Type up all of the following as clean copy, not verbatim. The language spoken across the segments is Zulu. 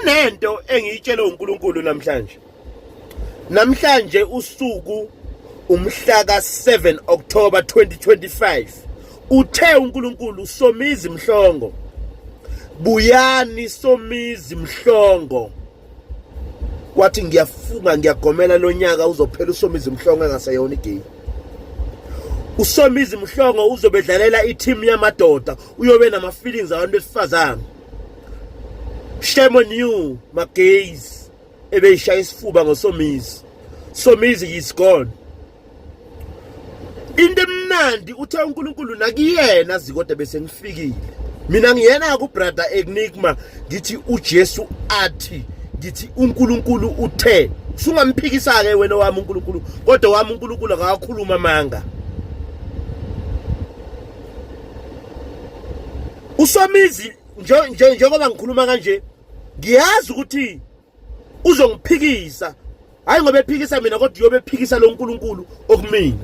Kunento engiyitshele uNkulunkulu namhlanje. Namhlanje usuku umhla ka-7 October 2025 uthe uNkulunkulu Somizi Mhlongo buyani Somizi Mhlongo wathi ngiyafunga ngiyagomela lonyaka uzophela uSomizi Mhlongo engaseyona igay. USomizi Mhlongo uzobedlalela i-team yamadoda uyobe nama feelings abantu besifazane. Shame on you magays ebeyishaya isifuba ngoSomizi. Somizi is gone. Into emnandi uthe uNkulunkulu nakuyena zikode bese ngifikile. Mina ngiyena ku brother Enigma ngithi uJesu athi ngithi uNkulunkulu uthe sungamphikisa ke wena wami uNkulunkulu kodwa wami uNkulunkulu akakhuluma amanga. Usomizi njengoba ngikhuluma kanje ngiyazi ukuthi uzongiphikisa hayi ngoba ephikisa mina kodwa uyobe ephikisa lo nkulunkulu okumina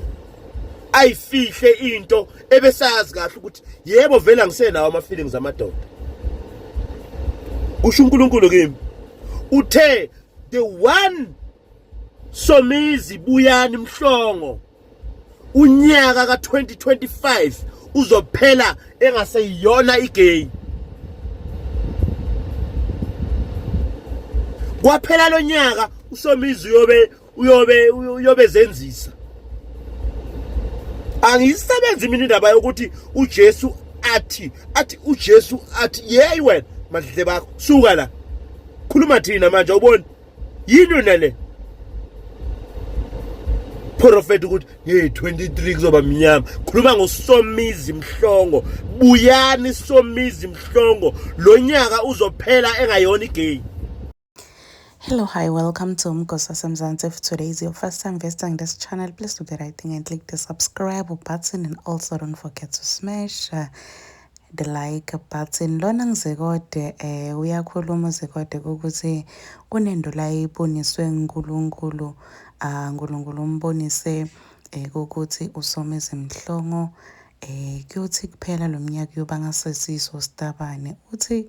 ayifihle into ebesazi kahle ukuthi yebo vele angisenawo ama-feelings amadoda. Kusho uNkulunkulu kimi uthe the one Somizi Buyani Mhlongo unyaka ka-2025 uzophela engaseyiyona igay. Kwaphela lo nyaka uSomizi uyobe uyobe uyobe zenzisa. Angiyisebenzi mina indaba yokuthi uJesu athi athi uJesu athi yeyi wena madle bakho suka la khuluma thina manje awuboni yini yona le prophet ukuthi hey 23 kuzoba mnyama. Khuluma ngoSomizi Mhlongo, buyani Somizi Mhlongo, lo nyaka uzophela engayona igay. Hello, hi, welcome to Umgosi Wasemzansi. If today is your first time visiting this channel, please do the right thing and click the subscribe button, and also don't forget to smash the like button. Lona ngizekode uyakhuluma uZikode ukuthi kunento la iboniswe uNkulunkulu, uNkulunkulu umbonise ukuthi uSomizi Mhlongo kuyothi kuphela lo mnyaka uyoba ngasesiso sitabane. Uthi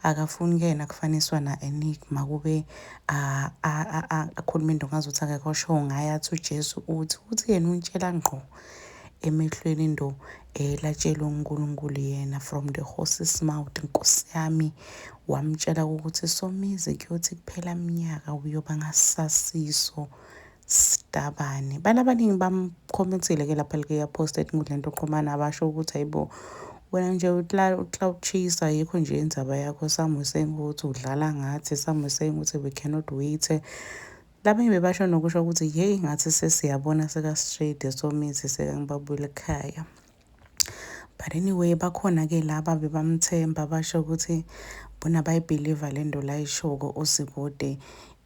akafuni kuyena kufaniswa na-Enigma kube akhuluma into ngazuthi akekho sure ngaye, athi uJesu uthi uthi yena untshela ngqo emehlweni into latshelwe uNkulunkulu yena from the horse's mouth. Nkosi yami, wamtshela ukuthi Somizi kuyothi kuphela mnyaka uyoba ngasasiso sitabane. Abantu abaningi bamkhomentile ke lapha like yaposta enkundleni yokuxhumana abasho ukuthi hayibo wena nje ucloud chaser yikho nje indzaba yakho. Some were saying ukuthi udlala ngathi, some were saying ukuthi we cannot wait. Labanye bebasho nokusho ukuthi hey ngathi sesiyabona seka straight Somizi sekangibabuyela ekhaya. But anyway bakhona ke laba bebamthemba basho ukuthi bona bayibelieve le nto la ishoko uZikode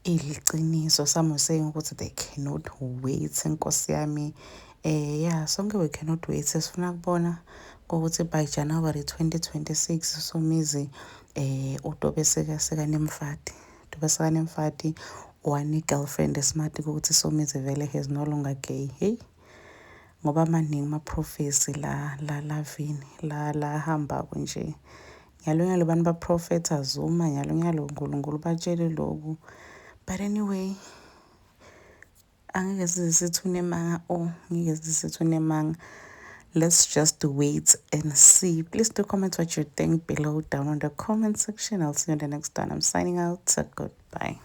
iliciniso. Some were saying ukuthi they cannot wait. Nkosi yami, yeah, sonke we cannot wait. Sifuna kubona ukuthi by January 2026 Somizi utobe seka sekanemfati, tobe sekanemfati one girlfriend smart ukuthi Somizi vele has no longer gay. Hey, ngoba maningi ama-prophecy la la lavini la la hambako nje nyalo nyalo bantu baprofetha Zuma nyalo nyalo uNkulunkulu batshele lokhu. But anyway angeke size sithi unemanga oh ngeke size sithi unemanga. Let's just wait and see. Please do comment what you think below down on the comment section. I'll see you in the next one. I'm signing out. So goodbye.